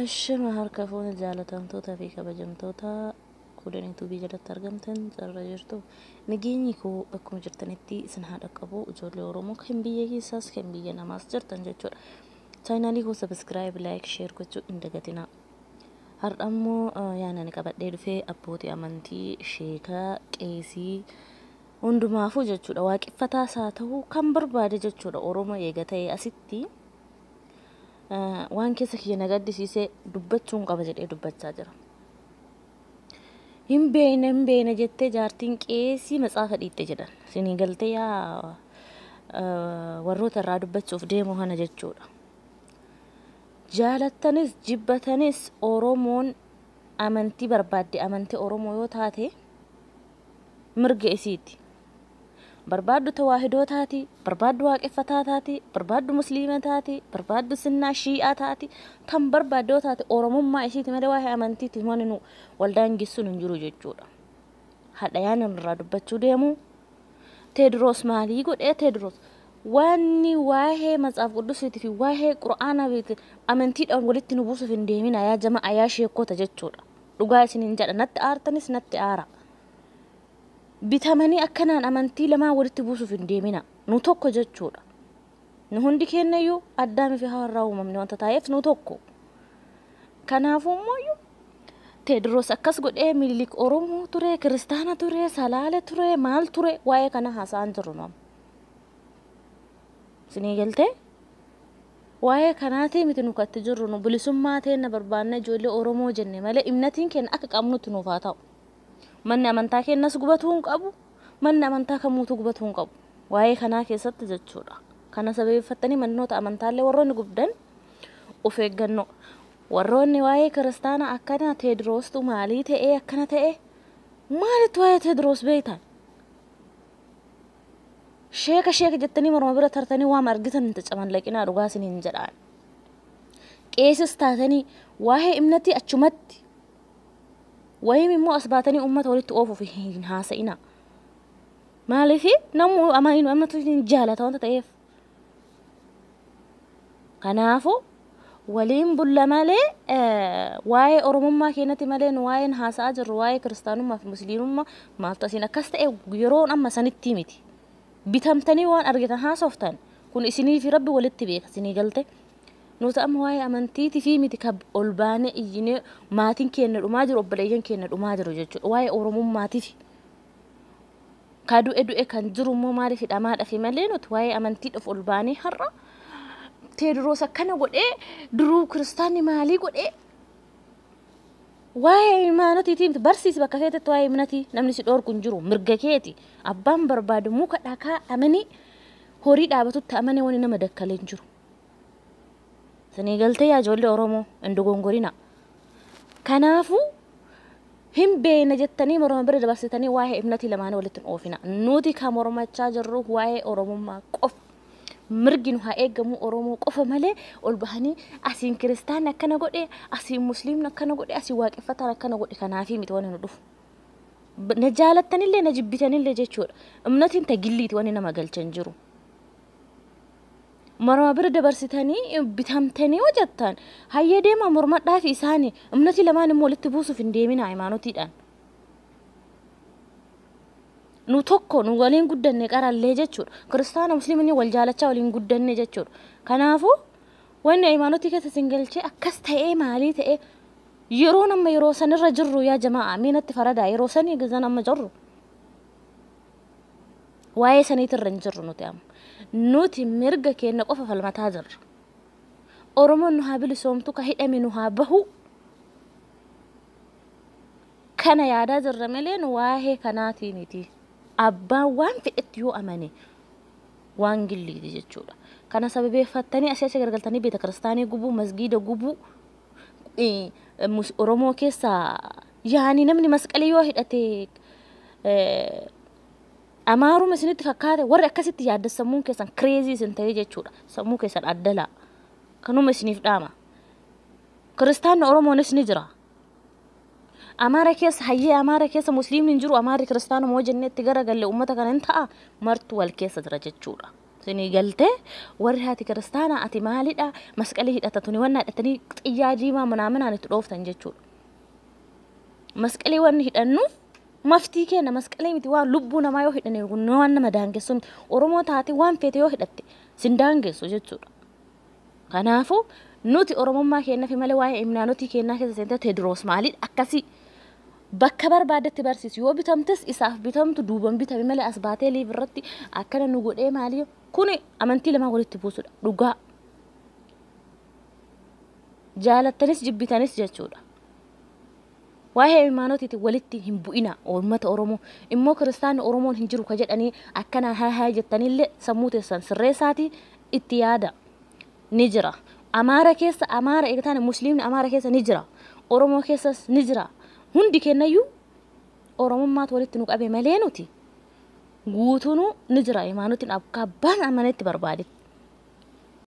Ashama harka fuune jaalatamtootaa fi kabajamtoota kudhanii tuubii jalatti argamtan carra jirtu. Nageenyi koo bakkuma jirtanitti isin haa dhaqqabu, ijoollee Oromoo kan biyya keessaas kan biyya namaas jirtan jechuudha. Chaanaalii koo subscribe, like, share gochuu hin dagatinaa. Har'a immoo yaana ni qabadhee dhufee abbootii amantii, sheekaa, qeesii hundumaafuu jechuudha. Waaqeffataas haa ta'u kan barbaade jechuudha. Oromoo eega ta'e asitti waan keessa kiyya na gaddisiisee dubbachuun qaba jedhee dubbachaa jira. Hin beekne hin beekne jettee jaartiin qeesii matsaafa dhiitte jedhan. Isinii galtee yaa warroota irraa dubbachuuf deemu kana jechuudha. Jaalattanis jibbatanis Oromoon amantii barbaadde amantii Oromoo yoo taate mirga isiiti. Barbaaddu tawaahidoo taati, barbaaddu waaqeffataa taati, barbaaddu musliima taati, barbaaddu sinnaa shii'aa taati, tan barbaadde yoo taate Oromummaa isiiti malee waa'ee amantiiti wanni nu waldaan geessuun hin jiru jechuudha. Hadha yaan irraa dubbachuu deemu Teediroos maalii godhee? Teediroos wanni waa'ee Matsaaf Quddusiitii fi waa'ee Qura'aanaa fi amantiidhaan walitti nu buusuuf hin deemina yaa jama'a, yaa sheekota jechuudha. Dhugaa isiniin jedha, natti aartanis natti aara. Bitamanii akkanaan amantii lamaa walitti buusuuf hin deemina. Nu tokko jechuudha. Nu hundi keenyayyuu Addaamii fi Hawaa irraa uumamne wanta taa'eef nu tokko. Kanaafuu immoo Teediroos akkas godhee, Minilik Oromoo ture, Kiristaana ture, Salaale ture, maal ture, waa'ee kana haasa'an jirru nama. Isinii galtee? Waa'ee kanaatii miti nu katti jirru, nu bilisummaa teenna barbaanna ijoollee Oromoo jenne malee imnatiin keenya akka qabnutti nuuf haa ta'u. Manni amantaa keenyas gubatuu hin qabu, manni amantaa kamuutu gubatuu hin qabu. Waa'ee kanaa keessatti jechuudha. Kana sababeeffattanii mannoota amantaallee warroonni gubdan of eeggannoo. Warroonni waa'ee kiristaana akkana Teediroostu maalii ta'ee akkana ta'e, maalitti waa'ee Teediroos beektan? Sheeka sheeka jettanii morma bira tartanii waan argitan hin camallaqinaa, dhugaa isiniin jedhaan. Qeesis taatanii waa'ee imnatii achumatti wayim immoo as baatanii uummata walitti oofuuf hin haasa'ina. Maaliif namuu amanatu hin jaalata wanta ta'eef. Kanaafuu waliin bulla malee waa'ee Oromummaa keenyatti malee nu waa'een haasa'aa jirru waa'ee kiristaanummaa fi musliimummaa maaltu asiin akkas ta'e yeroon amma sanitti miti. Bitamtanii waan argitan haasoftan kun isinii fi Rabbi walitti beeka, isinii galte. Nuti amma waa'ee amantiitii fi miti kan ol baanee iyyinee maatiin keenya dhumaa jiru, obboleeyyan keenya dhumaa jiru jechuudha. Waa'ee Oromummaatiif. Ka du'e du'e, kan jiru immoo maaliif hidhamaadha fi malee nuti waa'ee amantiidhaaf ol baanee har'a Teediroos akkana godhee, duruu kiristaanni maalii godhee, waa'ee imaanatiitii miti. Barsiisi bakka feetetti waa'ee imnatii, namni si dhoorku hin jiru, mirga keeti. Abbaan barbaadu muka dhakaa amanii horii dhaabatutti amanii wani nama dakkalee hin jiru. Isinii galtee yaa ijoollee Oromoo, hin dogongorina. Kanaafuu hin beekna jettanii morma bira dabarsitanii waa'ee imnatii lamaanii walitti hin oofina. Nuti kan mormachaa jirru waa'ee Oromummaa qofa. Mirgi nu haa eegamu Oromoo qofa malee ol bahanii asiin kiristaanni akkana godhe, asiin musliimni akkana godhe, asiin waaqeffataan akkana godhe kanaafii miti wanni nu dhufu. Na jaalattanillee na jibbitanillee jechuudha. Imnatiin tagilliiti wanni nama galchan jiru. Morma bira dabarsitanii bitamtanii hojjettan hayyee deemaa mormadhaa fi isaanii imnatii lamaan immoo walitti buusuuf hin deemina hayimaanotiidhaan. Nu tokko, nu waliin guddanne qarallee jechuudha. Kiristaana musliimni wal jaalachaa waliin guddanne jechuudha. Kanaafuu wanni hayimaanotii keessa isin galchee akkas ta'ee maalii ta'ee yeroo amma yeroo sanirra jirru yaa jamaa miinatti faradaa yeroo sanii gizan amma jirru. Waa'ee saniitirra hin jirru nuti amma. Nuti mirga keenya qofa falmataa jirra. Oromoon nu haa bilisoomtu, ka hidhame nu haa bahu. Kana yaadaa jirra malee nu waa'ee kanaatii miti. Abbaan waan fedhetti yoo amane waan gilliiti jechuudha. Kana sababeeffattanii asii asii gargaltanii beeta kiristaanii gubuu, masgiida gubuu, Oromoo keessaa yaani namni masqalii yoo hidhate amaaruma isinitti fakkaate, warri akkasitti yaadda sammuun keessan crazy isin ta'ee jechuudha. Sammuu keessan addalaa. Kanuma isiniif dhaama. Kiristaanni Oromoonis ni jira. Amaara keessa hayyee Amaara keessa musliimni hin jiru, Amaarri kiristaanuma hoo jennee itti garagalle uummata kana hin ta'a, martu wal keessa jira jechuudha. Isinii galtee warri haati kiristaanaa ati maalidha masqalii hidhata tuni wanna hidhatanii xiyyaa diimaa manaaminaan itti dhooftan jechuudha. Masqalii wanni hidhannuuf maftii kenna masqalii miti waan lubbuu namaa yoo hidhane waan nama daangessu miti. Oromoo taate waan feete yoo hidhatte sin daangessu jechuudha. Kanaafuu nuti Oromummaa keenyaaf malee waa'ee imnaanotii keenyaa keessa seentee Teediroos maalidha akkasii bakka barbaadetti barsiisu yoo bitamtes isaaf bitamtu duuban bitame malee as baatee liif irratti akkana nu godhee maalii kuni amantii lamaa walitti buusudha dhugaa. Jaalattanis jibbitanis jechuudha. Waa'ee imaanotiitiin walitti hin bu'ina uummata Oromoo. Immoo kiristaanni Oromoon hin jiru ka jedhanii akkana haa haa jettanillee sammuu teessan sirreessaatii itti yaada. Ni jira. Amaara keessa Amaara eegtaan Musliimni Amaara keessa ni jira. Oromoo keessas ni jira. Hundi kennayyuu Oromummaatu walitti nu qabe malee nuti guutuunuu ni jira imaanotiin akka abbaan amanetti barbaadetti.